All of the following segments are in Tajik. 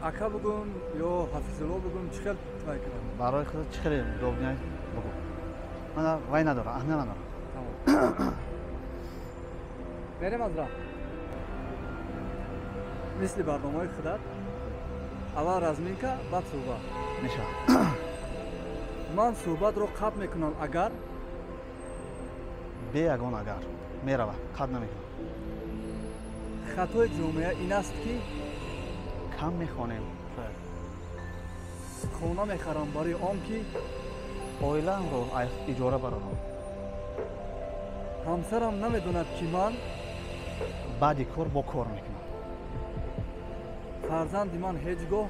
Ака бугум ё Ҳафизулло бугум, чӣ хел вай кунам? Барои худ чӣ хеле удобный бугу. Мана вай надорам, аҳамият надорам. Тамом. Мерем аз раҳ. Мисли барномаи худат аввал разминка, баъд суҳбат. Мешавад. Ман суҳбатро қатъ мекунам агар бе ягон агар меравад, қатъ намекунам. Хатои ҷомеа ин аст ки кам мехонем. Хона мехарам барои он ки оилаамро иҷора барорам. Ҳамсарам намедонад ки ман баъди кор бо кор мекунам. Фарзанди ман ҳеҷ гоҳ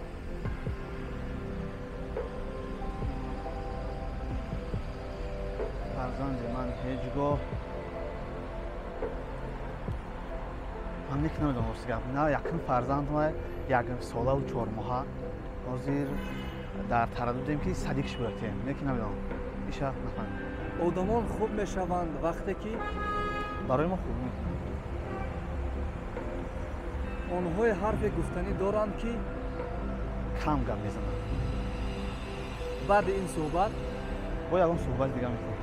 ман ник намедонам, рости гап. На, якум фарзанд ма як солаву 4 моҳа. Ҳозир дар тараддудем ки садикш боятем, лекин намедонам, иша нафаҳмидам. Одамон хуб мешаванд вақте ки барои мо хуб мекунанд. Онҳое ҳарфе гуфтанӣ доранд ки кам гап мезананд. Баъди ин суҳбат бо ягон суҳбати дига мекунем.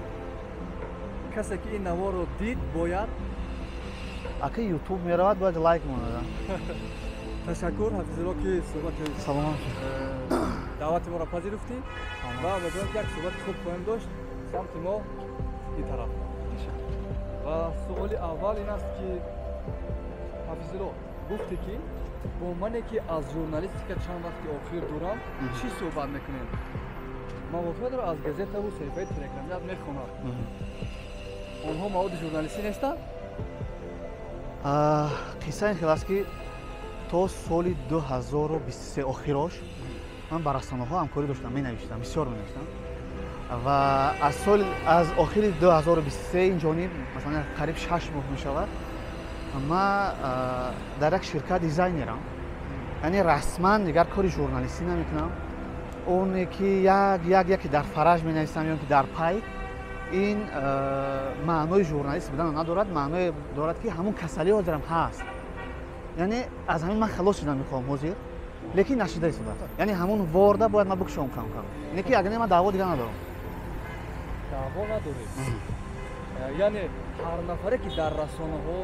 Касе ки ин наворро дид бояд ака ютуб меравад, бояд лайк монад. Ташаккур, Ҳафизулло, ки суҳбати саломат даъвати моро пазируфтӣ ва умедворам ки як суҳбати хуб хоҳем дошт самти мо ин тараф. Ва суоли аввал ин аст ки Ҳафизулло, гуфтӣ ки бо мане ки аз журналистика чанд вақти охир дурам чӣ суҳбат мекунем? Ман воқеаро аз газетаву саҳифаи телеграмият мехонам. Онҳо маводи журналистӣ нестанд? Қисса ин хел аст ки то соли 2023 охирош ман ба расонаҳо ҳамкорӣ доштам, менавиштам, бисёр менавиштам. Ва аз соли аз охири 2023 ин ҷониб, масалан қариб 6 моҳ мешавад, ман дар як ширкат дизайнерам. Яъне расман дигар кори журналистӣ намекунам. Оне ки як яке дар фараҷ менависам ё ки дар пай, ин маънои журналист будан надорад, маъное дорад ки ҳамун касалӣ ҳозирам ҳаст. Яъне аз ҳамин ман халос шудам мехоҳам ҳозир, лекин нашуда истодааст. Яъне ҳамун ворда бояд ман бикушом кам кам. Не ки агар не ман даъво дигар надорам. Даъво надоред? Яъне ҳар нафаре ки дар расонаҳо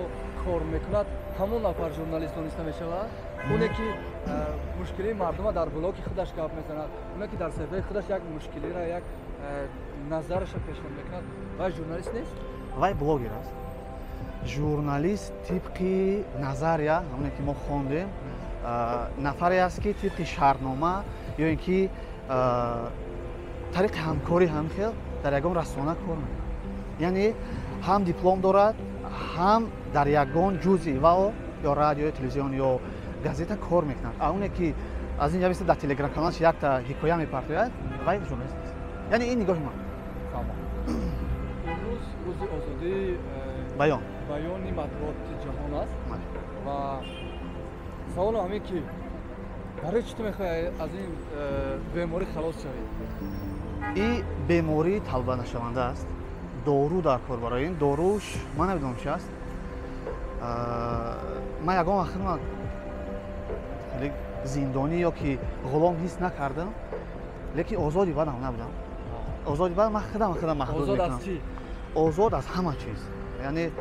кор мекунад, ҳамон нафар журналист дониста мешавад? Оне ки мушкилии мардума дар блоки худаш гап мезанад, оне ки дар саҳифаи худаш як мушкилиро, як назарашро пешниҳод мекунад, вай журналист нест? Вай блогер аст. Журналист тибқи назария, ҳамоне ки мо хондем, нафаре аст ки тибқи шартнома ё ин ки тариқи ҳамкорӣ ҳамхел дар ягон расона кор мекунад. Яъне ҳам диплом дорад, ҳам дар ягон ҷузъи вао ё радио ё телевизион ё газета кор мекунад. А оне ки аз ин ҷависта дар телеграм каналаш якта ҳикоя мепартояд, вай журналист нест. Яъне ин нигоҳи ман. Имрӯз рӯзи озодии баён, баёни матбуоти ҷаҳон аст ва саволам ҳамин ки барои чӣ ту мехоҳӣ аз ин беморӣ халос шавӣ? Ин беморӣ талбанашаванда аст. Дору дар кор барои ин доруш ман намедонам чи аст. Ман ягон вақт хеле зиндонӣ ё ки ғулом ҳис накардам, лекин озоди бадам набудам. Озоди бад ман худам маҳдуд мекунам. Озод аз чӣ? Озод аз ҳама чиз. Яъне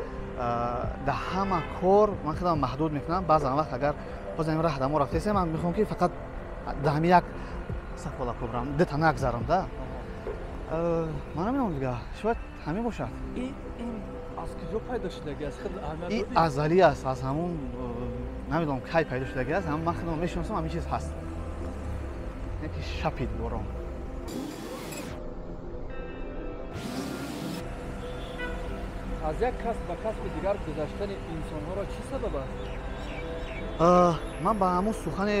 дар ҳама кор ман худам маҳдуд мекунам. Баъзан вақт агар боз ҳамин раҳ дамо рафтесем, ман мехоҳам ки фақат дар ҳамин як сафола кубрам, дута нагзарам да. Ман намедонам дигар, шояд ҳамин бошад. Ин аз куҷо пайдо шудагӣ аст? Худ аҳамият Ин додӣ? азалӣ аст, аз ҳамун намедонам кай пайдо шудагӣ аст, ҳамун ман худам мешиносам, ҳамин чиз ҳаст. Яке шапид борон. Аз як касб ба касби дигар гузаштани инсонҳоро чӣ сабаб аст? Ман ба ҳамун сухане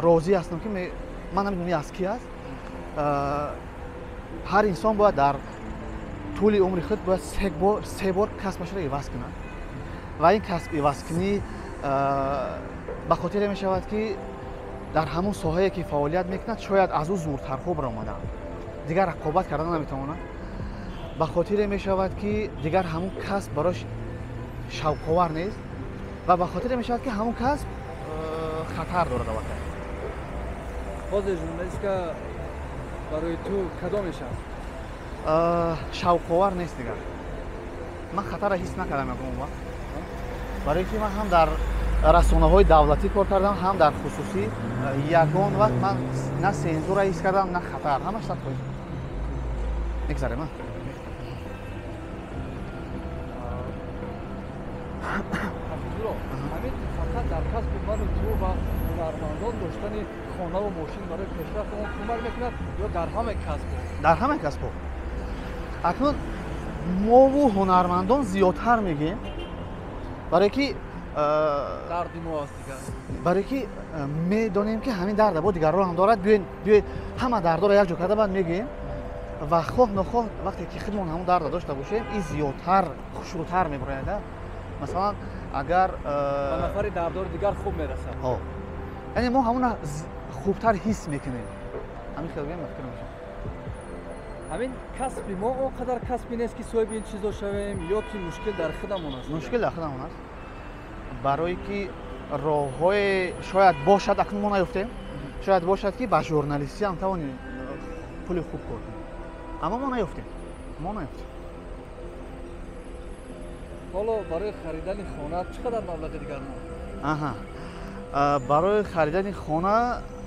розӣ ҳастам ки ман намедонам аз кӣ аст. Ҳар инсон бояд дар тӯли умри худ бояд се бор касбашро иваз кунад ва ин касб ивазкунӣ ба хотире мешавад ки дар ҳамун соҳае ки фаъолият мекунад шояд аз ӯ зуртарҳо баромаданд, дигар рақобат карда наметавонад. Ба хотире мешавад ки дигар ҳамун касб барош шавқовар нест ва ба хотире мешавад ки ҳамун касб хатар дорад аллакай. Ҳозир журналистика барои ту кадомеш аст? Шавқовар нест дигар. Ман хатарро ҳис накардам ягон вақт. Барои ки ман ҳам дар расонаҳои давлатӣ кор кардам, ҳам дар хусусӣ. Ягон вақт ман на сензура ҳис кардам, на хатар. Ҳамаш 100%. Мегзарем, а? Ҳафизулло, ҳамин фақат дар касби ману ту ва ҳунармандон доштани хонаву мошин барои пешрафти он кӯмак мекунад ё дар ҳамаи касбҳо? Дар ҳамаи касбҳо. Акнун мову ҳунармандон зиёдтар мегӯем, барое ки дарди мо аст дигар. Барое ки медонем, ки ҳамин дарда бо дигарро ҳам дорад. Биёед ҳама дардоро якҷо карда баъд мегӯем ва хоҳ нохоҳ вақте ки худмон ҳамон дарда дошта бошем, ин зиёдтар хушрӯтар мебарояд. Масалан, агар ба нафари дардори дигар хуб мерасад. Яъне мо ҳамона хубтар ҳис мекунем. Ҳамин хел гӯем, фикр мешавам. Ҳамин касби мо он қадар касби нест, ки соҳиби ин чизо шавем, ё ки мушкил дар худамон аст? Мушкил дар худамон аст. Барое ки роҳҳое шояд бошад, акнун мо наёфтем, шояд бошад, ки ба журналистӣ ҳам тавонем пули хуб кор кунем, аммо мо наёфтем, мо наёфтем. Ҳоло барои харидани хона чӣ қадар маблағи дигар монд? Аҳа, барои харидани хона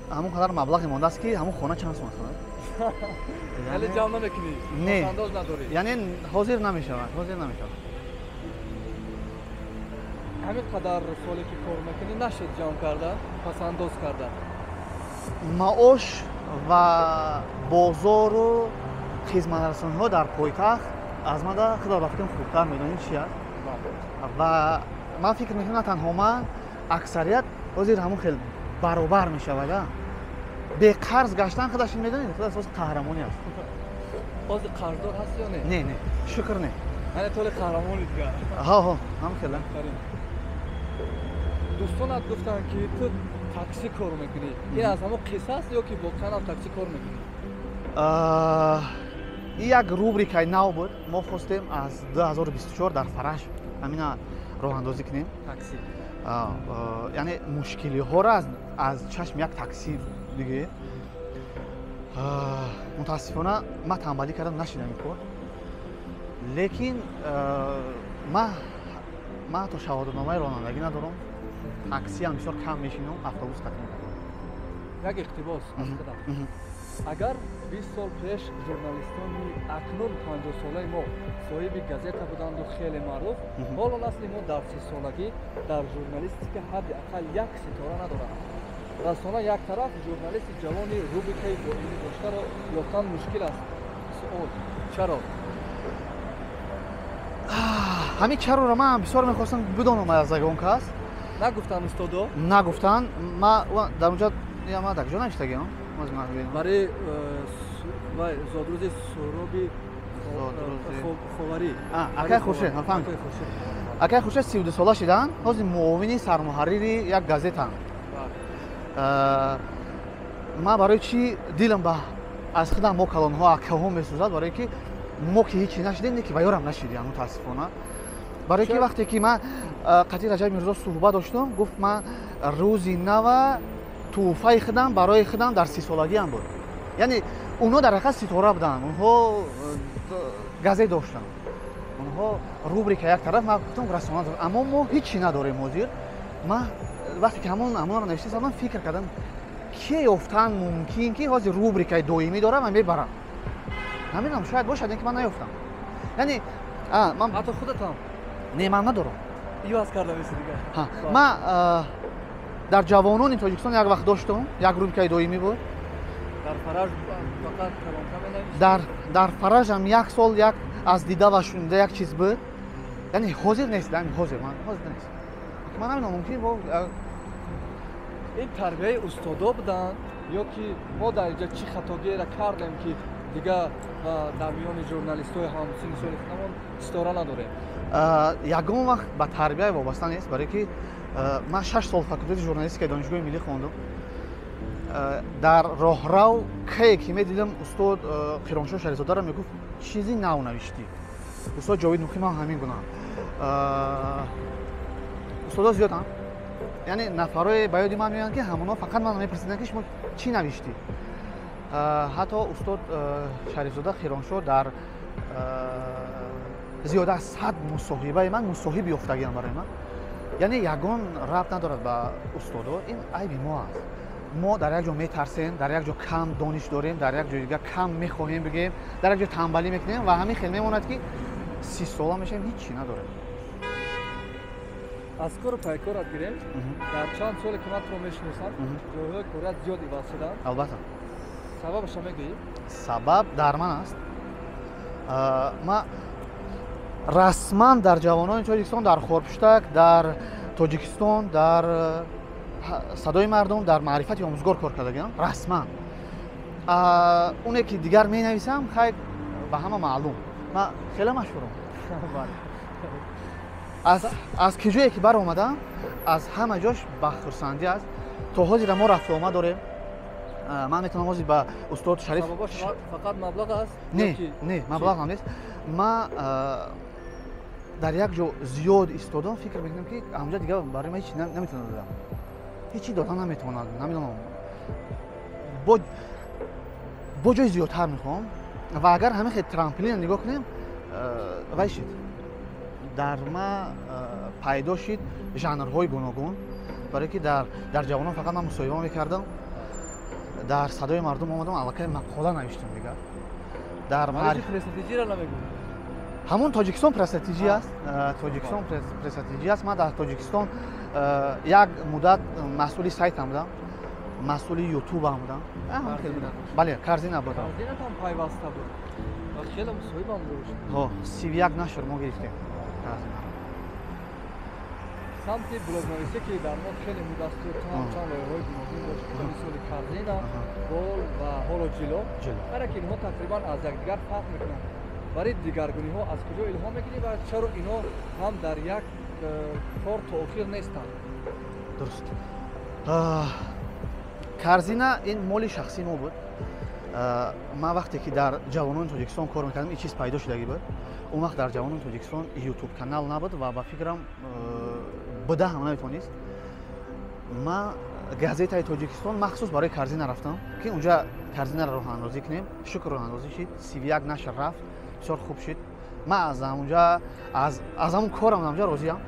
ҳамон қадар маблағе мондааст, ки ҳамон хона чанд сум аст? Яъне ҷамъ намекунӣ? Не, андоз надорӣ? Яъне ҳозир намешавад, ҳозир намешавад. Ҳамин қадар соле ки кор мекунӣ, нашуд ҷамъ карда, пасандоз карда? Маош ва бозору хизматрасониҳо дар пойтахт аз мада худо ба фикрам хубтар медонӣ чи аст. Ва ман фикр мекунам, на танҳо ман, аксарият ҳозир ҳамон хел баробар мешавад. Беқарз гаштан худаш, медонед, худаш ҳозир қаҳрамонӣ аст. Ҳозир қарздор ҳаст ё не? Не, не, шукр, не. Яъне толи қаҳрамони дигар. Ҳо, ҳо, ҳамон хел. Дӯстонат гуфтанд, ки ту таксӣ кор мекунӣ. Ин аз ҳамон қисса аст ё ки воқеан ҳам таксӣ кор мекунӣ? Ин як рубрикаи нав буд. Мо хостем аз 2024 дар Фараш ҳамина роҳандозӣ кунем. Таксӣ. Яъне мушкилиҳоро аз чашми як таксӣ бигӯем. Мутаассифона, ман танбалӣ кардам, нашидам ин кор. Лекин ман ҳатто шаҳодатномаи ронандагӣ надорам, таксиам бисёр кам мешинам, автобус қатъ мекунам. Як иқтибос аз худам. Агар 20 сол пеш журналистони акнун 50-солаи мо соҳиби газета буданду хеле маъруф, ҳоло насли мо дар 30-солагӣ дар журналистика ҳадди ақал як ситора надорад. Расона як тараф, журналисти ҷавони рубрикаи доимӣ доштаро ёфтан мушкил аст. Суол: чаро? Ҳамин чароро ман бисёр мехостам бидонам аз ягон кас. Нагуфтанд устодо? Нагуфтанд. Ма дар онҷа, ма дар куҷо навиштагиам? Барои зодрӯзи Суҳроби Ховарӣ. Акай Хуршед, фаҳмид. Акай Хуршед 32-сола шиданд, ҳозир муовини сармуҳаррири як газетанд. Ман барои чӣ дилам ба аз худам мо калонҳо, акаҳо месӯзад? Барое ки мо ки ҳечи нашидем, не ки ба ёрам нашидем, мутаассифона. Барое ки вақте ки ман қатъи Раҷаб Мирзо суҳбат доштам, гуфт: «Ман рӯзи нава тӯҳфаи худам барои худам дар 30-солагиам буд». Яъне онҳо дар ҳақиқат ситора буданд, онҳо газет доштанд, онҳо рубрика як тараф, ман гуфтам, расона, аммо мо ҳечи надорем ҳозир. Ман вақте ки ҳамонро навишта задам, фикр кардам, ке ёфтан мумкин, ки ҳозир рубрикаи доимӣ дорам ва мебарам. Намедонам, шояд бошад, ки ман наёфтам. Яъне ман ҳатто худатам? Не, ман надорам. Иваз карда меси дигар. Ман дар «Ҷавонони Тоҷикистон» як вақт доштам, як рубрикаи доимӣ буд. Дар Фараҷ фақат калонка менавиштӣ? Дар Фараҷам як сол як аз дида ва шунида як чиз буд. Яъне ҳозир нест, ҳозир ман ҳозир нест. Ман намедонам, мумкин бо Ин тарбияи устодо буданд ё ки мо дар инҷа чӣ хатогиеро кардем, ки дигар дар миёни журналистҳои ҳамсини соли худамон ситора надорем? Ягон вақт ба тарбия вобаста нест, барое ки ман 6 сол факултети журналистикаи Донишгоҳи миллӣ хондум. Дар роҳрав кае ки медидам, устод Қироншоҳ Шарифзодаро мегуфт: «Чизи нав навиштӣ». Устод Ҷовид Муқимам ҳамин гуна. Устодо зиёданд. Яъне нафарое ба ёди ман меоянд, ки ҳамонҳо фақат ман мепурсиданд, ки шумо чӣ навиштӣ. Ҳатто устод Шарифзода Хироншоҳ дар зиёда аз 100 мусоҳибаи ман мусоҳиб ёфтагиам барои ман. Яъне ягон рабт надорад ба устодо, ин айби мо аст. Мо дар як ҷо метарсем, дар як ҷо кам дониш дорем, дар як ҷои дигар кам мехоҳем бигӯем, дар як ҷо танбалӣ мекунем ва ҳамин хел мемонад, ки 30 сола мешавем, ҳеҷ чӣ надорем. Аз кору пайкорат гирем, дар чанд соле ки ман туро мешиносам, ҷойҳои корият зиёд иваз шуданд. Албатта. Сабабашро мегӯӣ? Сабаб дар ман аст. Ман расман дар ҷавонони Тоҷикистон, дар Хорпуштак, дар Тоҷикистон, дар Садои мардум, дар Маърифати омӯзгор кор кардагиам расман. Оне ки дигар менависам, хайр, ба ҳама маълум, ман хеле машҳурам. Аз ки ҷое ки баромадам, аз ҳама ҷош ба хурсандӣ аст. То ҳозира мо рафтуомад дорем. Ман метавонам ҳозир ба устод Шариф. Фақат маблағ аст? Не, не, маблағ ҳам нест. Ман дар як ҷо зиёд истодам, фикр мекунам, ки ҳамҷа дигар барои ман ҳеҷ наметавонам додам, ҳеҷ додан наметавонам, намедонам, бо ҷои зиёдтар мехоҳам. Ва агар ҳамин хел трамплин нигоҳ кунем, вай шид, дар ма пайдо шид жанрҳои гуногун, барое ки дар ҷавонон фақат ман мусоҳиба мекардам, дар Садои мардум омадам, аллакай мақола навиштам дигар. Дар ҳамон Тоҷикистон Пресс-ТЖ аст, Тоҷикистон Пресс-ТЖ аст. Ман дар Тоҷикистон як муддат масъули сайтам будам, масъули ютубам будам. Бале, Корзина будам. Корзинатам пайваста буд ва хеле мусоҳибам дошт. Ҳо, 31 нашр мо гирифтем Корзинаро. Самти блогнависӣ, ки дар мо хеле мудасту ту ҳам чанд лоиҳаҳои гуногун дошт, мисоли Корзина, Бол ва ҳоло Ҷило, ҳар яке инҳо тақрибан аз якдигар фарқ мекунанд. Барои дигаргуниҳо аз куҷо илҳом мегирӣ ва чаро инҳо ҳам дар як кор то охир нестанд? Дуруст. Корзина ин моли шахсии мо буд. Ман вақте ки дар ҷавонони Тоҷикистон кор мекардам, ин чиз пайдо шудагӣ буд. Он вақт дар ҷавонони Тоҷикистон ютуб канал набуд ва ба фикрам буда ҳам наметавонист. Ман газетаи Тоҷикистон махсус барои Корзина рафтам, ки унҷа Корзинаро роҳандозӣ кунем. Шукр, роҳандозӣ шид, 31 нашр рафт, бисёр хуб шид. Ман аз ҳамунҷа, аз ҳамун корам ҳамунҷа розиям.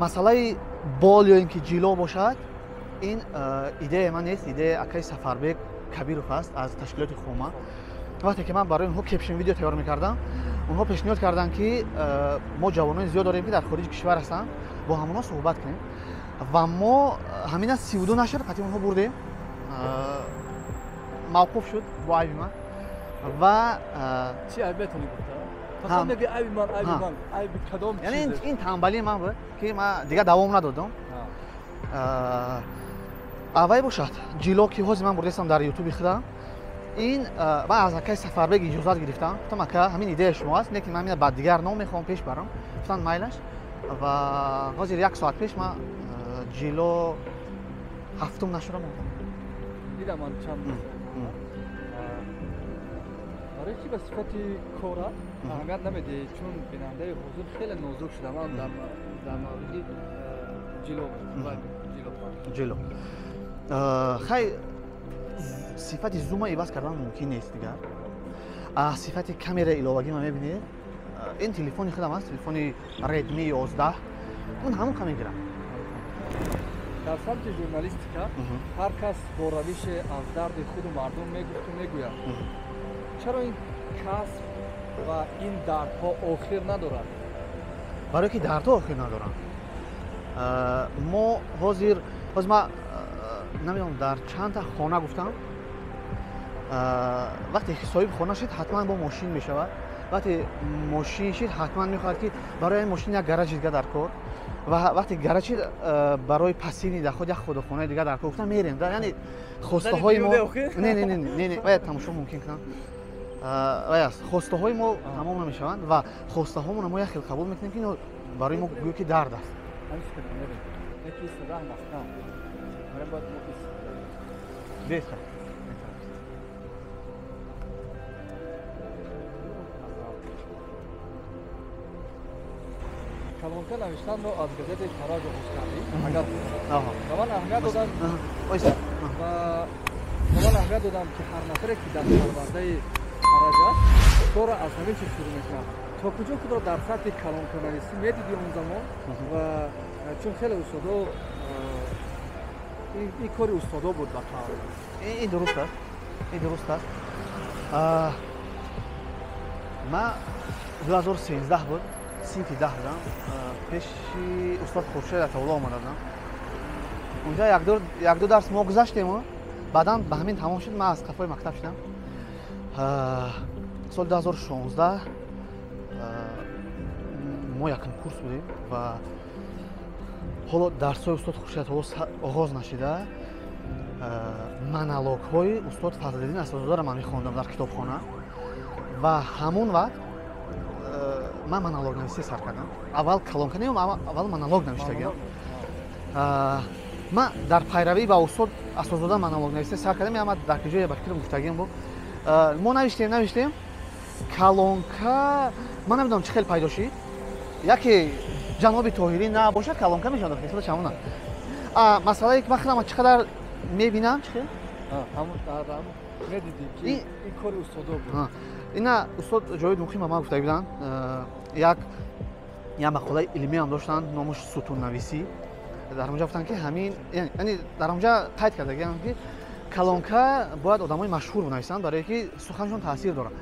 Масъалаи Бол ё ин ки Ҷило бошад, ин идеяи ман нест, идеяи акаи Сафарбек Кабиров аст аз ташкилоти Хома. Вақте ки ман барои онҳо caption видео тайёр мекардам, онҳо пешниҳод карданд, ки мо ҷавонони зиёд дорем, ки дар хориҷи кишвар ҳастанд, бо ҳамонҳо суҳбат кунем. Ва мо ҳамина 32 нашр қатъи онҳо бурдем, мавқуф шуд бо айби ман. Ва чӣ айб метавонӣ гуфта? Фақат мегӯи айби ман, айби ман, айби кадом чиз? Яъне ин танбалии ман буд, ки ман дигар давом надодам. Аввай бошад, Ҷило, ки ҳозир ман бурдастам дар ютуби худам, ин ман аз акаи Сафарбек иҷозат гирифтам. Гуфтам, ака, ҳамин идеяи шумо аст, лекин ман ба дигар ном мехоҳам пеш барам. Гуфтанд, майлаш. Ва ҳозир як соат пеш ман Ҷило ҳафтум нашра мондам. Дидам ман чанд. Барои чӣ ба сифати кора аҳамият намедиҳӣ, чун бинандаи ҳузур хеле нозук шуда? Ман дар мавриди Ҷило. Ҷило хай, сифати зума иваз кардан мумкин нест дигар. Сифати камераи иловагӣ ма мебинед, ин телефони худам аст, телефони Redmi 11, он ҳамон ка мегирам. Дар самти журналистика ҳар кас бо равише аз дарди худу мардум мегуфту мегӯяд. Чаро ин касб ва ин дардҳо охир надорад? Барое ки дардҳо охир надоранд. Мо ҳозир ман намедонам дар чандта хона гуфтам, вақте соҳиби хона шид, ҳатман бо мошин мешавад. Вақте мошин шид, ҳатман мехоҳад, ки барои мошин як гаражи дига дар кор, ва вақте гараж шид, барои пассивный доход як худохонаи дига дар кор. Гуфтам, мерем. Яъне хостаҳои мо не, не, не, не, не, бояд тамошо мумкин кунам. Вай аст, хостаҳои мо тамом намешаванд ва хостаҳомонро мо як хел қабул мекунем, ки ино барои мо гӯё ки дард аст. Беҳтар. Колонка навиштанро аз газетаи Фараҷ оғоз кардӣ. Агар ба ман аҳамият додам ва ба ман аҳамият додам, ки ҳар нафаре, ки дар парвардаи Фараҷ аст, корро аз ҳамин чиз шурӯъ мекунад. То куҷо худро дар сатҳи колонканависӣ медидӣ он замон? Ва чун хеле устодо, ин кори устодо буд ба қавл. Ин дуруст аст, ин дуруст аст. Ман 2013 буд, синфи 10 будам, пеши устод Хуршед Атаулло омада будам. Унҷа якду дарс мо гузаштему баъдан ба ҳамин тамом шуд, ман аз қафои мактаб шудам. Соли 2016 мо якум курс будем ва ҳоло дарсҳои устод Хуршед Атаулло оғоз нашида, монологҳои устод Фазлиддин Асадзодаро ман мехондам дар китобхона ва ҳамон вақт ман монологнависӣ сар кардам. Аввал колонка не, аввал монолог навиштагиам. Ман дар пайравӣ ба устод Асадзода монологнависӣ сар кардам, ама дар ҷое ба фикрам гуфтагиам буд. Мо навиштем колонка, ман намедонам чӣ хел пайдо шид. Яке ҷаноби Тоҳирӣ набошад, колонка мешавад, хисоба чамона. Масъалае ки ман худам чӣ қадар мебинам, чӣ хел? Медидӣ ки ин кори устодо буд. Ина устод Ҷовид Муқим ба ман гуфта буданд, як мақолаи илмӣ ҳам доштанд, номаш сутуннависӣ. Дар онҷа гуфтанд, ки ҳамин, яъне дар онҷа қайд кардагиам, ки колонка бояд одамои машҳур бинависанд, барое ки суханшон таъсир дорад.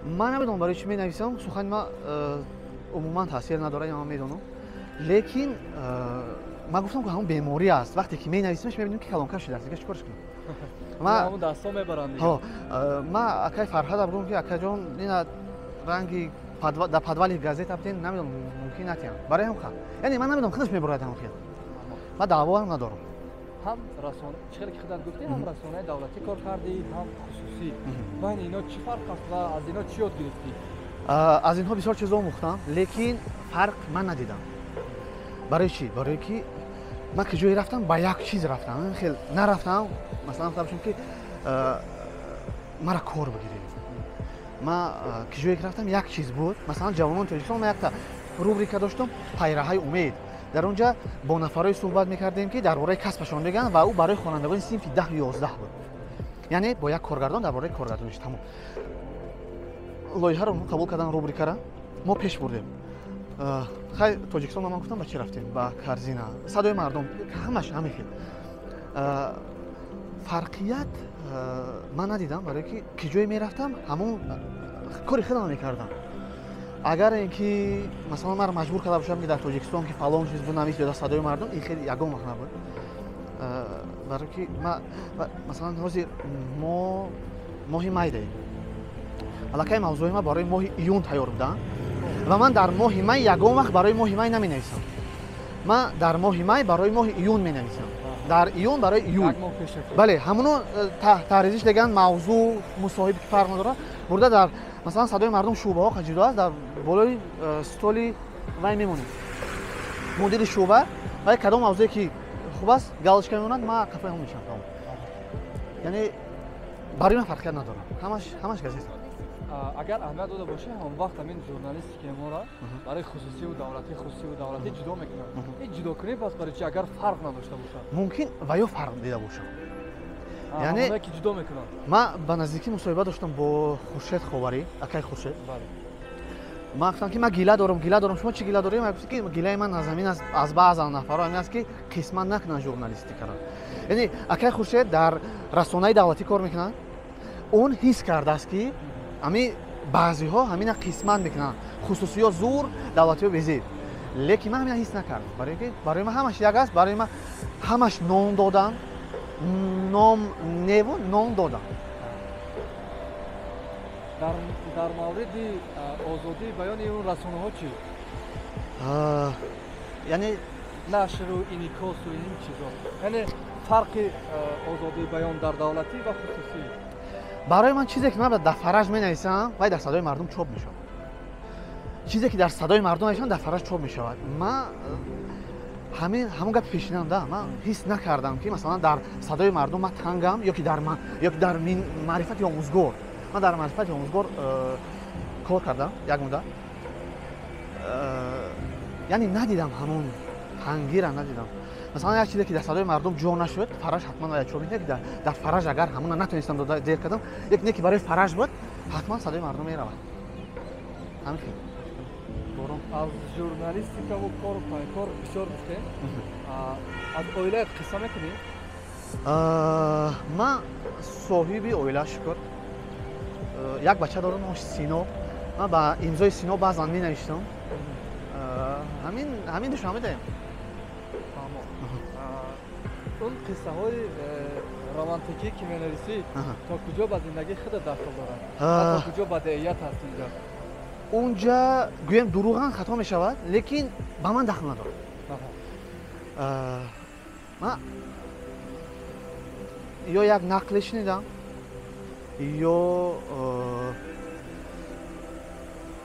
Ман намедонам барои чӣ менависам, сухани ман умуман таъсир надорад, ман медонам. Лекин ман гуфтам, ки ҳамон беморӣ аст. Вақте ки менависимаш, мебинем, ки колонка шудааст, дигар чӣ корш кунам? Ҳамон дастҳо мебаранд. Ман акай Фарҳада бигӯм, ки акаҷон, ина ранги дар подвали газета битен, намедонам, мумкин натиям. Барои ҳам ха. Яъне ман намедонам, худаш мебурад ҳамон хел. Ман даъво ҳам надорам. Ҳам расон, чӣ хеле ки худат гуфтӣ, ҳам расонаи давлатӣ кор кардӣ, ҳам хусусӣ. Байни ино чӣ фарқ аст ва аз ино чӣ ёд гирифтӣ? Аз инҳо бисёр чизо омӯхтам, лекин фарқ ман надидам. Барои чӣ? Барое ки ман ки ҷое рафтам, ба як чиз рафтам. Хел нарафтам, масалан гуфта бошам, ки мара кор бигиред. Ман ки ҷое ки рафтам, як чиз буд. Масалан, ҷавонони Тоҷикистон, ман якта рубрика доштам, Пайраҳаи умед. Дар он ҷа бо нафарое суҳбат мекардем, ки дар бораи касбашон мегӯянд, ва ӯ барои хонандагони синфи 10-11 буд. Яъне бо як коргардон дар бораи коргардониш, тамом. Лоиҳаро қабул кардан, рубрикара мо пеш бурдем. Хай, Тоҷикистон ман гуфтам, ба чӣ рафтем? Ба Корзина, Садои мардум, ҳамаш ҳамин хел. Фарқият ман надидам, барое ки ҷое мерафтам, ҳамон кори худам мекардам. Агар ин ки масалан маро маҷбур карда бошам, ки дар Тоҷикистон ки фалон чиз бинавис ё дар Садои мардум, ин хеле ягон вақт набуд. Барое ки масалан ҳозир мо моҳи май даем, аллакай мавзӯи ман барои моҳи июн тайёр буданд ва ман дар моҳи май ягон вақт барои моҳи май наменависам. Ман дар моҳи май барои моҳи июн менависам, дар июн барои июл. Бале, ҳамоно таҳризиш деган мавзӯъ, мусоҳиб ки фарқ надорад, бурда дар масалан Садои мардум шӯъбаҳо ҷудо аст, дар болои столи вай мемонем. Мудири шӯъба вай кадом мавзӯе ки хуб аст, галочка мемонад, ман қафои ҳамон мешавам. Яъне барои ман фарқият надорам, ҳамаш газета. Агар аҳамият дода бошӣ, ҳамон вақт ҳамин журналистики моро барои хусусиву давлатӣ, хусусиву давлатӣ ҷудо мекунанд. Ин ҷудокунӣ пас барои чи, агар фарқ надошта бошад? Мумкин ва ё фарқ дида бошам. Яъне ки ҷудо мекунанд. Ман ба наздикӣ мусоҳиба доштам бо Хуршед Ховарӣ, акай Хуршед. Ман гуфтам, ки ман гила дорам, гила дорам. Шумо чӣ гила дорем? Гуфт, ки гилаи ман аз ҳамин аст, аз баъзан нафарҳо ҳамин аст, ки қисмат накунанд журналистикаро. Яъне акай Хуршед дар расонаи давлатӣ кор мекунанд. Он ҳис кардааст, ки ҳамин баъзеҳо ҳамина қисмат мекунанд, хусусиё зур, давлатиё безеб. Лекин ман ҳамина ҳис накардам, барое ки барои ман ҳамаш як аст, барои ман ҳамаш ном додан, ном неву ном додан. Дар мавриди озодии баёни он расонаҳо чӣ? Яъне нашру инъикосу ин чизо, яъне фарқи озодии баён дар давлатӣ ва хусусӣ. Барои ман чизе ки ман дар Фараҷ менависам, вай дар Садои мардум чоп мешавад. Чизе ки дар Садои мардум нависам, дар Фараҷ чоп мешавад. Ман ҳамон гапи пешинам да, ман ҳис накардам, ки масалан дар Садои мардум ман тангам ё ки дар Маърифати омӯзгор. Ман дар Маърифати омӯзгор кор кардам як муддат. Яъне надидам ҳамон тангира надидам. Масалан, як чизе ки дар садои мардум ҷо нашуд, Фараж ҳатман бояд чо мекунад, ки дар Фараж агар ҳамона натонистам дода зер кардам, як не ки барои Фараж буд, ҳатман садои мардум меравад. Ҳамин хел. Аз журналистикаву кору пайкор бисёр гуфтем. Аз оилаят қисса мекунӣ? Ман соҳиби оила, шукр. Як бача дорам, номаш Сино. Ман ба имзои Сино баъзан менавиштам. Ҳамин Душанбе даем. Он қиссаҳои романтикӣ ки менависӣ, то куҷо ба зиндагии худат дахл дорад? То куҷо бадеият ҳаст инҷа? Унҷа гӯем дурӯған хато мешавад, лекин ба ман дахл надорад. Ман ё як нақле шунидам, ё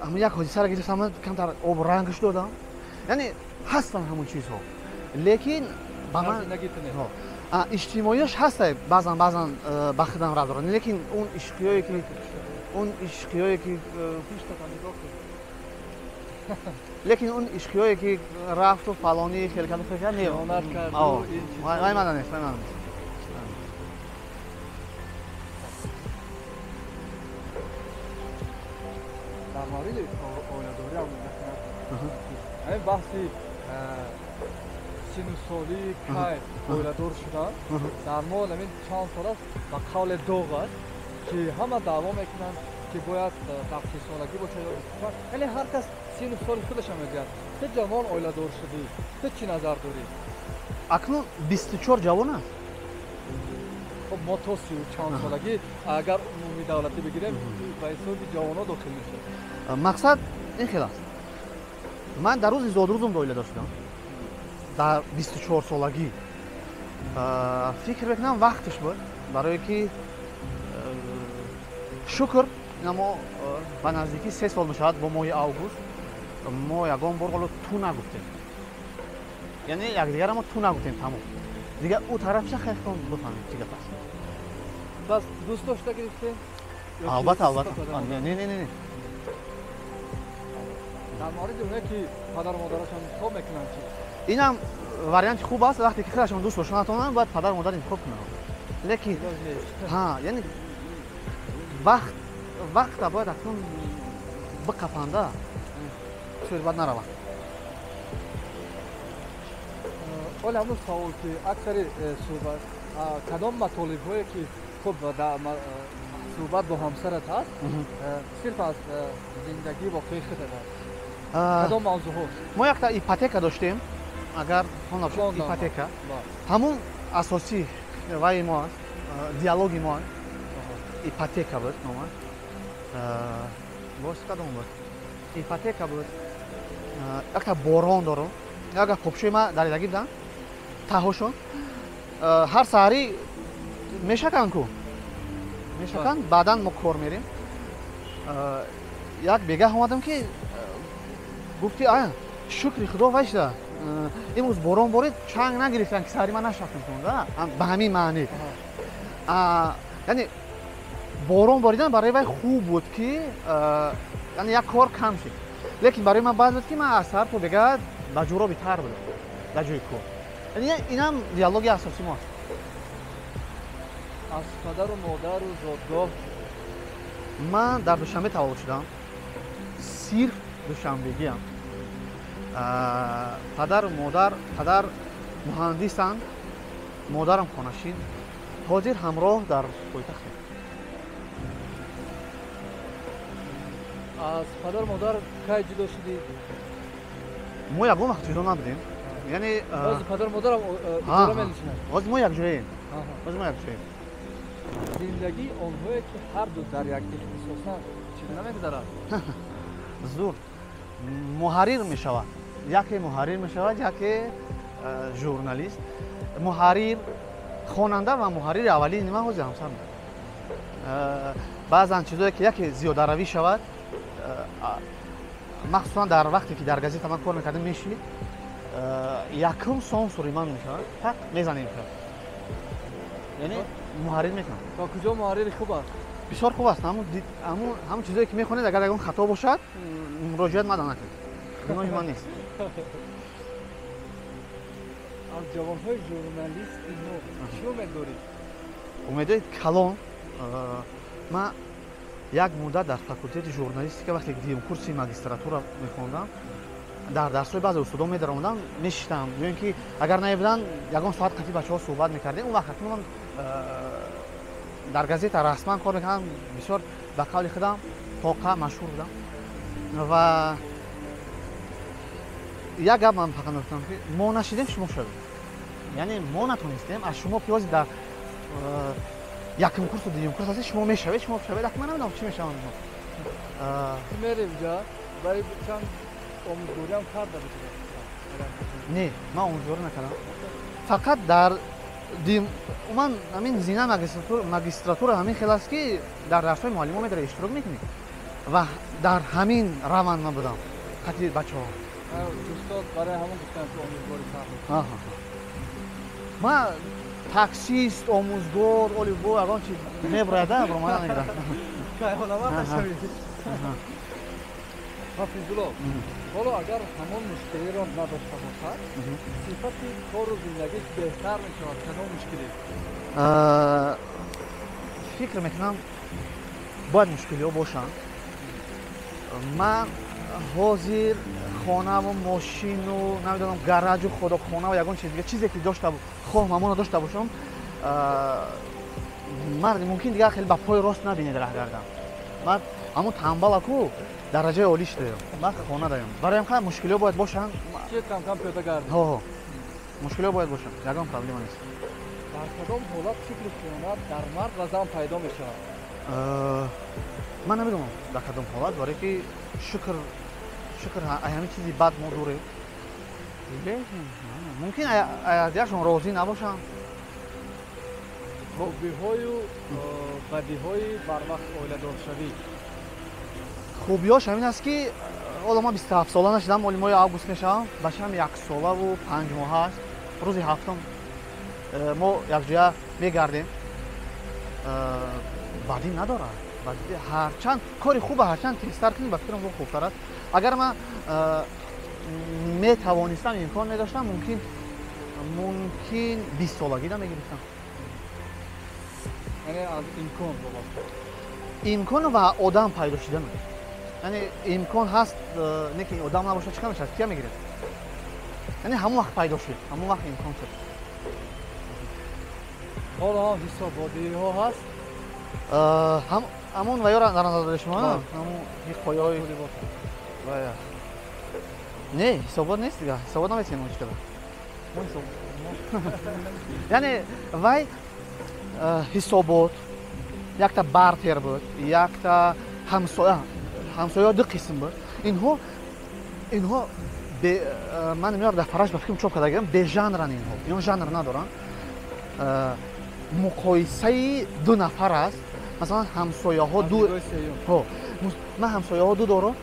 ҳамон як ҳодисаро гирифтам, камтар обрангш додам. Яъне ҳастанд ҳамон чизҳо, лекин ба ман иҷтимоияш ҳаста, баъзан баъзан ба худам рабт дорад, лекин он ишқиёе ки лекин он ишқиёе ки рафту фалонӣ хел кард, хел кард, не, вай мана нест, вай мана нест. Дар мавриди оиладорӣ ҳам ҳамин баҳси сину солӣ кай оиладор шудан дар мо ҳамин чанд сол аст ба қавле доғ аст, ки ҳама даъво мекунанд ки бояд дар сисолагӣ бошад ё 24. Яъне ҳар кас сину соли худашро мегӯяд. Ту ҷавон оиладор шудӣ, ту чӣ назар дорӣ? Акнун 24 ҷавон аст. Хоб, мо то сию чанд солагӣ агар умумии давлатӣ бигирем, ба ҳисоби ҷавонҳо дохил мешавад. Мақсад ин хел аст. Ман дар рӯзи зодрӯзам оиладор шудам, дар 24 солагӣ. Фикр мекунам вақташ буд, барое ки шукр, мо ба наздикӣ 3 сол мешавад, бо моҳи август мо ягон бор ҳоло ту нагуфтем, яъне якдигарро мо ту нагуфтем, тамом. Дигар ӯ тарафша хелтон бифаҳмед чӣ гап аст. Пас дӯст дошта гирифтем? Албатта, албатта. Не, не, не, не. Дар мавриди оне ки падару модарашон интихоб мекунанд чӣ? Инам варианти хуб аст. Вақте ки худашон дӯст дошта натавонанд, бояд падару модар интихоб кунанд. Лекин ҳа, яъне вақта бояд акнун биқафанда, чиз бад наравад. Оли ҳамун савол ки аксари суҳбат кадом матолибҳое ки хуб суҳбат бо ҳамсарат ҳаст, сирф аз зиндагии воқеии худат аст, кадом мавзӯъҳост? Мо якта ипотека доштем, агар ипотека ҳамун асосӣ ваи мо аст, диалоги мо аст. Ипотека буд номаш. Боз кадом буд? Ипотека буд. Якта борон дорум. Як попшои ма даридагӣ буданд, таҳошон. Ҳар саҳарӣ мешаканд ку? Мешаканд, баъдан мо кор мерем. Як бегаҳ омадам ки гуфт ки ая, шукри Худо вайшда. Имрӯз борон борид, чанг нагирифтанд ки саҳари ман нашакам, ба ҳамин маънӣ. Яъне борон боридан барои вай хуб буд ки яъне як кор кам шуд. Лекин барои ман бад буд ки ман аз саҳар то бегаҳ ба ҷуроби тар будам дар ҷои кор. Инам диалоги асосии мо аст. Аз падару модару зодгоҳ? Ман дар Душанбе таваллуд шудам, сирф душанбегиам. Падару модар, падар муҳандисанд, модарам хонашин. Ҳозир ҳамроҳ дар пойтахтем. Аз падару модар кай ҷудо шудӣ? Мо ягон вақт ҷудо набудем. Яъне ҳозир падару модарам иҷора менишинанд? Ҳозир мо якҷояем. Ҳозир мо якҷояем. Зиндагии онҳое ки ҳарду дар як ихтисосанд чӣ гуна мегузарад? Зур. Муҳаррир мешавад. Яке муҳаррир мешавад, яке журналист. Муҳаррир, хонанда ва муҳаррири аввалини ман ҳозир ҳамсар мешавад. Баъзан чизое ки яке зиёдаравӣ шавад, махсусан дар вақте ки дар газета ман кор мекардам, мешид, якум сансури ман мешавад, фақат мезанем. Яъне муҳаррир мекунам. То куҷо муҳаррири хуб аст? Бисёр хуб аст. Ҳамон чизое ки мехонед, агар ягон хато бошад, муроҷиат мада накунед. Гуноҳи ман нест. Аз ҷавонҳои журналисти мо чӣ умед дорӣ? Умедои калон. Ман як муддат дар факултети журналистика, вақте ки дуюм курси магистратура мехондам, дар дарсҳои баъзе устодон медаромадам, мешиштам, ё ин ки агар наебуданд, ягон соат қатъи бачаҳо суҳбат мекардем. Он вақт ман дар газета расман кор мекардам, бисёр ба қавли худам тоқа машҳур будам. Ва як гап ман фақат мегуфтам, ки мо нашидем, шумо шавед. Яъне мо натонистем, аз шумо ки ҳозир дар якум курсу дуюм курс ҳастед, шумо мешавед, шумо шавед. Ак ман намедонам чӣ мешавам. Ту мерӣ уҷа, барои чанд омӯзгориам карда будӣ? Не, ман омӯзгорӣ накардам. Фақат дар ман ҳамин зина магистратура ҳамин хел аст, ки дар дарсҳои муаллимо медаре, иштирок мекунӣ, ва дар ҳамин раванд ман будам қатъи бачаҳо. Устод барои ҳамон гуфтанд, ки омӯзгорӣ карда. Ман таксист, омӯзгор, оли бо ягон чи мебурада, баромада мегирам. Ҳафизулло, ҳоло агар ҳамон мушкилиро надошта бошад, сифати кору зиндагиш беҳтар мешавад. Кадом мушкилӣ? Фикр мекунам, бояд мушкилиҳо бошанд. Ман ҳозир хонаву мошину, намедонам, гараҷу худохонаву ягон чиз дига, чизе ки дошта хоҳам, ҳамонро дошта бошам, ман мумкин дигар хеле ба пои рост набинед раҳ гардам. Ман ҳамон тамбалаку дараҷаи олиш даём, ман хона даём. Барои ҳам мушкилиҳо бояд бошанд. Чи кам-кам пиёда гардӣ? Ҳо, мушкилиҳо бояд бошанд, ягон проблема нест. Дар кадом ҳолат фикри хиёнат дар мард ва зан пайдо мешавад? Ман намедонам дар кадом ҳолат, барое ки шукр, шукр, ҳамин чизи бад мо дурем. Мумкин якдигаршон розӣ набошанд. Хубиҳою бадиҳои барвақт оиладоршавӣ? Хубиҳош ҳамин аст, ки ҳоло ман 27 сола нашудам, оли моҳи август мешавам, бачаам 1 солаву 5 моҳа аст. Рӯзи ҳафтум мо якҷоя мегардем. Бадӣ надорад. Ҳарчанд кори хуба, ҳарчанд тезтар кунем, ба фикрам, хубтар аст. Агар ман метавонистам, имкон медоштам, мумкин 20 солагида мегирифтам. Яъне аз имкон вобаста? Имкон ва одам пайдо шудан. Яъне имкон ҳаст, не ки одам набошад, чӣ кар мешавад, кия мегирад? Яъне ҳамон вақт пайдо шуд, ҳамон вақт имкон шуд. Ҳоло ҳам ҳисободиҳо ҳаст? Ҳамон ваёра дар назар доред шумо, ҳамон ҳиқояҳои? Не, ҳисобот нест дига, ҳисобот наметавонем мо чӣ. Яъне вай ҳисобот якта бартер буд, якта ҳамсоя, ҳамсояҳо ду қисм буд. Инҳо ман намедонам, дар Фараш, ба фикрам, чоп карда гирам, бежанранд инҳо, инҳо жанр надоранд. Муқоисаи ду нафар аст. Масалан, ҳамсояҳо ду, ман ҳамсояҳо ду дорам,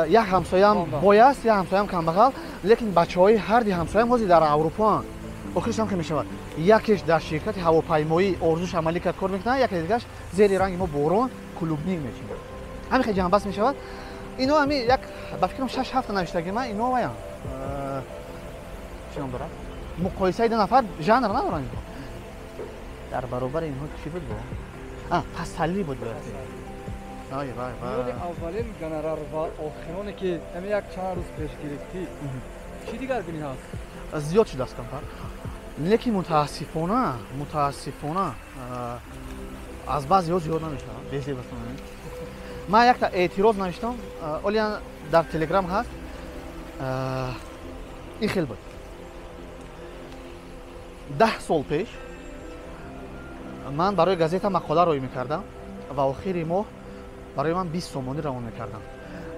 як ҳамсоям бой аст, як ҳамсоям камбағал, лекин бачаҳои ҳарди ҳамсоям ҳозир дар Аврупоанд. Охираш ҳам ки мешавад, якеш дар ширкати ҳавопаймоӣ орзуш амалӣ кард, кор мекунад, яке дигараш зери ранги мо борон клубник мечинад. Ҳамин хел ҷанбаст мешавад. Ино ҳами як, ба фикрам, шаш ҳафта навиштаги ман, ино ваян чӣ ном дорад, муқоисаи ду нафар, жанр надоранд инҳо. Дар баробари инҳо чӣ буд? Бо тасаллӣ буд. Миёни аввалин гонорар ва охироне, ки ҳамин як чанд рӯз пеш гирифтӣ, чӣ дигаргунӣ ҳаст? Зиёд шудааст камтар, лекин мутаассифона, мутаассифона, аз баъзеҳо зиёд намешавад. Ман якта эътироз навиштам, олия дар Телеграм ҳаст. Ин хел буд: 10 сол пеш ман барои газета мақола роӣ мекардам ва охири моҳ барои ман 20 сомонӣ равон мекардам.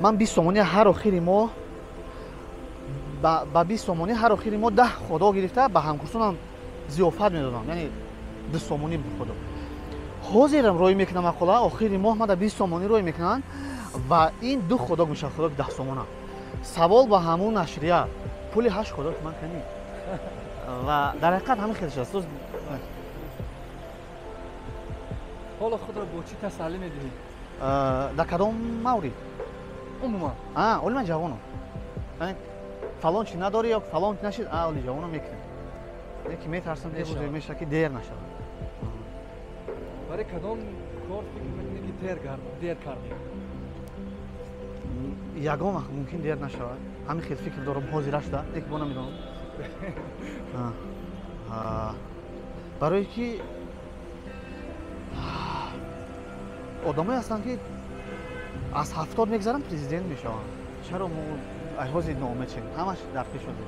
Ман 20 сомонӣ ҳар охири моҳ, ба 20 сомонӣ ҳар охири моҳ 10 хот-дог гирифта, ба ҳамкурсонам зиёфат медодам, яъне 2 сомонӣ буд хот-дог. Ҳозирам роӣ мекунам мақола, охири моҳ мада 20 сомонӣ роӣ мекунанд ва ин ду хот-дог мешавад, хот-дог 10 сомона. Савол ба ҳамун нашрия: пули ҳашт хот-дог ман канӣ? Ва дар ҳақиқат ҳамин хел шудааст. Ҳоло худро бо чӣ тасаллӣ медиҳӣ? Дар кадом маврид? Умуман. Оли ман ҷавонам. Фалон чи надорӣ ё фалон нашид, оли ҷавоно мекунем. Лекин метарсам, мешавад ки дер нашавад. Барои кадом кор фикр мекунӣ ки дер кардӣ? Ягон вақт мумкин дер нашавад. Ҳамин хел фикр дорам ҳозира шуда, лекин бо намедонам. Барое ки одамое ҳастанд ки аз 70 мегзаранд, президент мешаванд. Чаро мо ҳозир ноумед шем? Ҳамаш дар пеш ҳозир.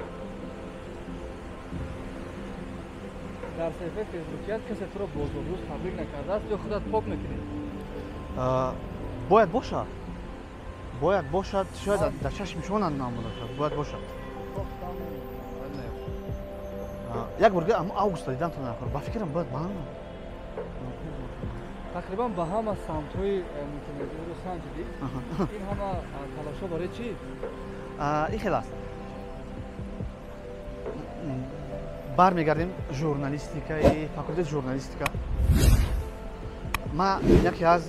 Дар саҳифаи фейсбукият касе туро бо зодрӯз табрик накардааст ё худат пок мекунӣ? Бояд бошад. Бояд бошад, шояд дар чашми шумо намонад, бояд бошад. Як бор аммо августа дидам то накор. Ба фикрам бояд ман. Тақрибан ба ҳама самтҳои мултимедиаро санҷидӣ. Ин ҳама талошҳо барои чӣ? Ин хел аст. Бармегардем журналистикаи факултети журналистика. Ман яке аз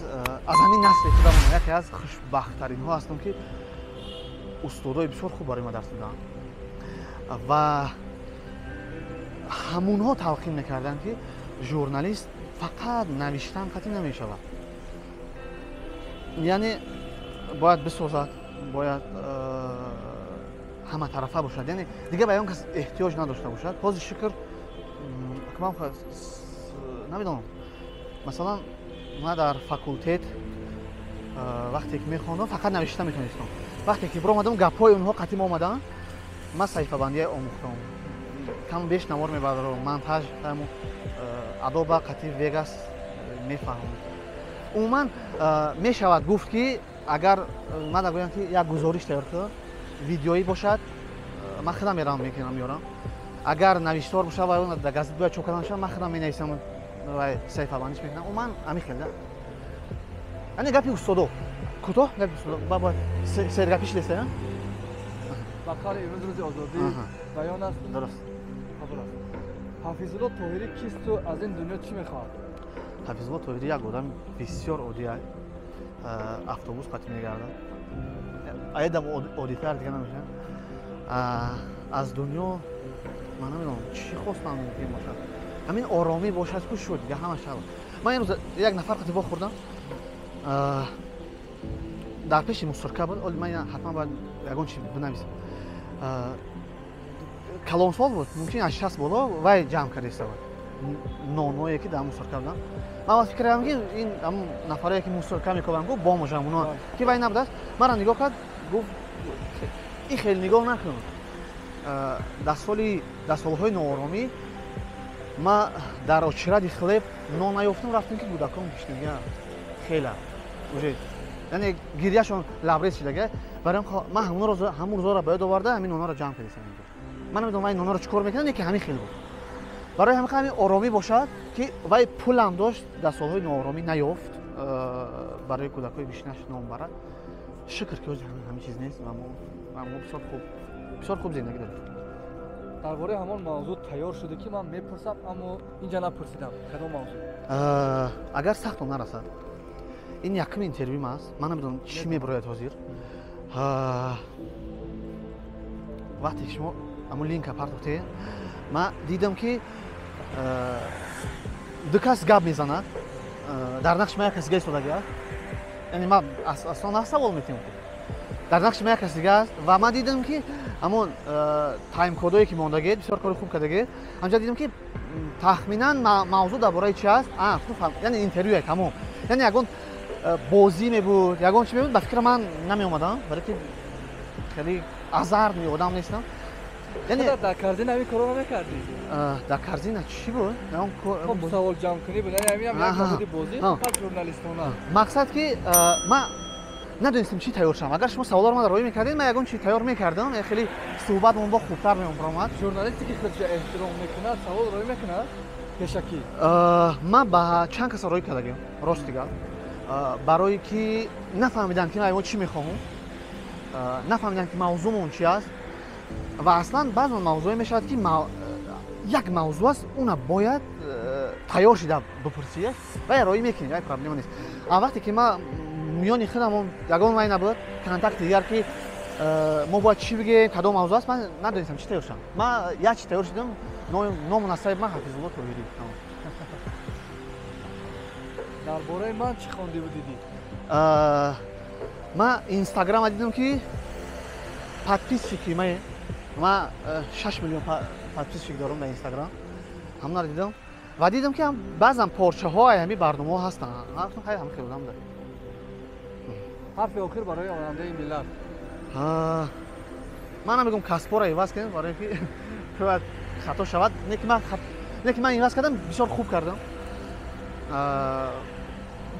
ҳамин насли худам яке аз хушбахттаринҳо ҳастам ки устодои бисёр хуб барои ман дарс доданд ва ҳамонҳо талқин мекарданд ки журналист фақат навиштан қатъӣ намешавад. Яъне бояд бисозад, бояд ҳаматарафа бошад, яъне дигар ба ягон кас эҳтиёҷ надошта бошад. Ҳозир шукр, ман намедонам, масалан ман дар факултет вақте ки мехондам фақат навишта метавонистам. Вақте ки биромадам гапҳои онҳо қатъӣ омаданд, ман саҳифабандия омӯхтам, кам беш навор мебарам, монтаж Adobe қатъи Vegas мефаҳмам. Умуман мешавад гуфт ки агар ман гӯям ки як гузориш тайёр кун, видеоӣ бошад, ман худам меравам мекунам меорам. Агар навиштор бошад ва дар газет бояд чоп кардан шавад, ман худам менависам ва саҳифабандиш мекунам. Умуман ҳамин хел да. Яъне гапи устодо кӯтоҳ, гапи устодо бояд сергапӣ шидеста. Ба қавли имрӯз рӯзи озодӣ баён аст. Дуруст. Қабул аст. Ҳафизулло Тоҳирӣ кисту аз ин дунё чӣ мехоҳад? Ҳафизулло Тоҳирӣ як одами бисёр оддӣ, автобус қатъӣ мегардад, аядам оддитар дига намешавад. Аз дунё ман намедонам чӣ хостам мумкин бошад. Ҳамин оромӣ бошад ку шуд, дига ҳама шавад. Ман имрӯз як нафар қатъӣ вохӯрдам, дар пеши мусорка буд. Оли ман ҳатман бояд ягон чи бинависам. Калонсол буд, мумкин аз 60 боло, вай ҷамъ карда буд ноное ки дар мусорка буданд. Ман фикр кардам ки ин ҳамон нафарое ки мусорка мекобанд гуфт бо можам оно ки вай набудааст. Манро нигоҳ кард, гуфт ин хеле нигоҳ накун. Дар солҳои нооромӣ ман дар очиради хлеб нон наёфтам, рафтам ки кӯдакон гишнага хела уже, яъне гиряшон лабрез шидага. Барои ман ҳамон рӯзоро ба ёд оварда ҳамин нонҳоро ҷамъ кардистам. Ман намедонам вай нонҳоро чӣ кор мекунад, лекин ҳамин хел буд. Барои ҳамин ҳамин оромӣ бошад ки вай пулам дошт, дар солҳои нооромӣ наёфт, барои кӯдакҳои гишнаш нон барад. Шукр ки ҳозир ҳамин чиз нест ва мо бисёр хуб зиндагӣ дорем. Дар бораи ҳамон мавзӯъ тайёр шудӣ ки ман мепурсам, аммо инҷа напурсидам. Кадом мавзӯъ? Агар сахтон нарасад, ин якум интервюм аст, ман намедонам чӣ мебарояд ҳозир. Вақте ки шумо ҳамон линка партохтед, ман дидам ки ду кас гап мезанад, дар нақши ман як кас дига истодаги аст. Яъне ман аслан на савол метиҳам, дар нақши ман як кас дига аст ва ман дидам ки ҳамон таймкодое ки мондагед бисёр кори хуб кардагед. Ҳамҷа дидам ки тахминан мавзӯъ дар бораи чи аст, яъне интервюе тамом, яъне ягон бозӣ мебуд, ягон чи мебуд, ба фикри ман намеомадам, барои ки хеле азарни одам нестам. Яъне дар корзина ҳамин корро намекардӣ? Дар корзина чӣ буд? Хоб савол ҷамъкунӣ буд, яъне ҳамин ҳам як намуди бозӣ, фақат журналистона. Мақсад ки ман надонистам чӣ тайёр шавам. Агар шумо саволҳоро ман роӣ мекардед, ман ягон чи тайёр мекардам, хеле суҳбатмон бо хубтар меомад. Журналисте ки худша эҳтиром мекунад, савол роӣ мекунад пешакӣ? Ман ба чанд каса роӣ кардагиам, рости гап, барое ки нафаҳмидам ки ман чӣ мехоҳам, нафаҳмидам ки мавзӯъмон чи аст. Ва аслан баъзан мавзӯе мешавад ки як мавзӯъ аст, уна бояд тайёр шида бипурсӣ ва роӣ мекунӣ, як проблема нест. А вақте ки ман миёни худам ягон вай набуд, контакти дигар ки Мо бояд чӣ бигем, кадом мавзӯъ аст, ман надонистам чӣ тайёр шудам. Ман як чӣ тайёр шудам, ному насаби ман Ҳафизулло Тоҳирӣ. Дар бораи ман чӣ хондиву дидӣ? Ман инстаграма дидам, ки подписчики ман 6 миллион подписчик дорам дар инстаграм. Ҳамонро дидам ва дидам, ки баъзан порчаҳои ҳамин барномаҳо ҳастанд. Гуфтам, хай, ҳамин хелодам дар. Ҳарфи охир барои ояндаи миллат. Ман намегӯм касбҳоро иваз кунем, барои ки шояд хато шавад. Не ки ман иваз кардам, бисёр хуб кардам.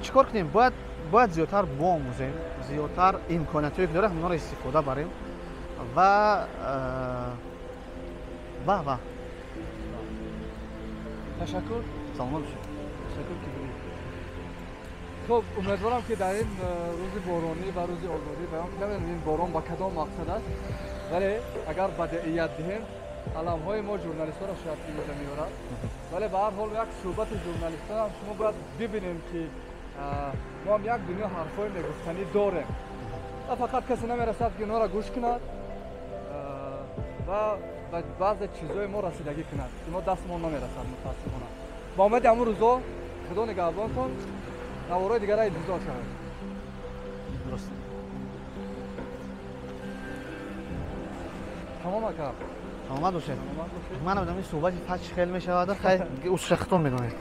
Чӣ кор кунем? Бояд зиёдтар биомӯзем, зиёдтар имкониятҳое ки дорем, ҳамонро истифода барем ва Ташаккур. Саломат бошед. Ташаккур, ки будед. Хуб, умедворам, ки дар ин рӯзи боронӣ ва рӯзи озодӣ баён намедонем, ин борон ба кадом мақсад аст, вале агар бадеият диҳем, аламҳои мо журналистҳоро шояд фирӯза меорад, вале ба ҳар ҳол як суҳбати журналистон шумо бояд бибинем, ки мо ҳам як дунё ҳарфҳои мегуфтанӣ дорем ва фақат касе намерасад, ки онҳоро гӯш кунад ва ба баъзе чизҳои мо расидагӣ кунад, ки мо дастмон намерасад, мутаассифона. Ба омади ҳамун рӯзо, Худо нигаҳбонтон, навораи дигара интизор шавед. Дуруст. Тамом, ака. Саломат бошед. Саломат бошед. Ман намедонам, ин суҳбати фач хел мешавад, хай, усшахтон медонед.